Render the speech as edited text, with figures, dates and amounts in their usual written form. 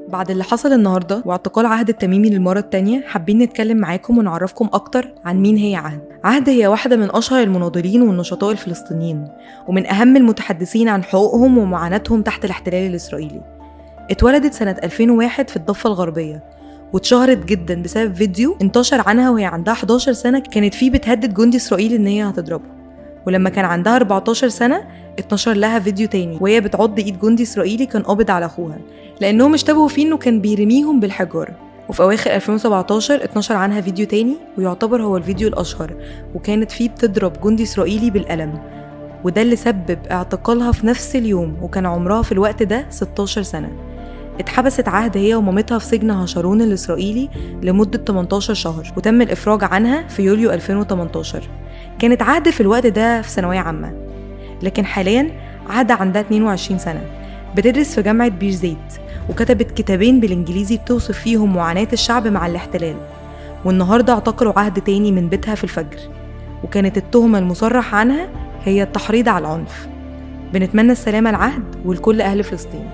بعد اللي حصل النهارده واعتقال عهد التميمي للمرة التانية، حابين نتكلم معاكم ونعرفكم أكتر عن مين هي عهد. عهد هي واحدة من أشهر المناضلين والنشطاء الفلسطينيين، ومن أهم المتحدثين عن حقوقهم ومعاناتهم تحت الاحتلال الإسرائيلي. اتولدت سنة 2001 في الضفة الغربية، واتشهرت جدا بسبب فيديو انتشر عنها وهي عندها 11 سنة كانت فيه بتهدد جندي إسرائيلي إن هي هتضربه. ولما كان عندها 14 سنة اتنشر لها فيديو تاني وهي بتعض ايد جندي اسرائيلي كان قابض على اخوها، لانهم اشتبهوا فيه انه كان بيرميهم بالحجارة. وفي اواخر 2017 اتنشر عنها فيديو تاني ويعتبر هو الفيديو الاشهر، وكانت فيه بتضرب جندي اسرائيلي بالقلم، وده اللي سبب اعتقالها في نفس اليوم، وكان عمرها في الوقت ده 16 سنة. اتحبست عهد هي ومامتها في سجن هشارون الإسرائيلي لمدة 18 شهر، وتم الإفراج عنها في يوليو 2018. كانت عهد في الوقت ده في ثانوية عامة، لكن حاليا عهد عندها 22 سنة، بتدرس في جامعة بيرزيت، وكتبت كتابين بالإنجليزي بتوصف فيهم معاناة الشعب مع الاحتلال. والنهاردة اعتقلوا عهد تاني من بيتها في الفجر، وكانت التهمة المصرح عنها هي التحريض على العنف. بنتمنى السلامة لعهد ولكل أهل فلسطين.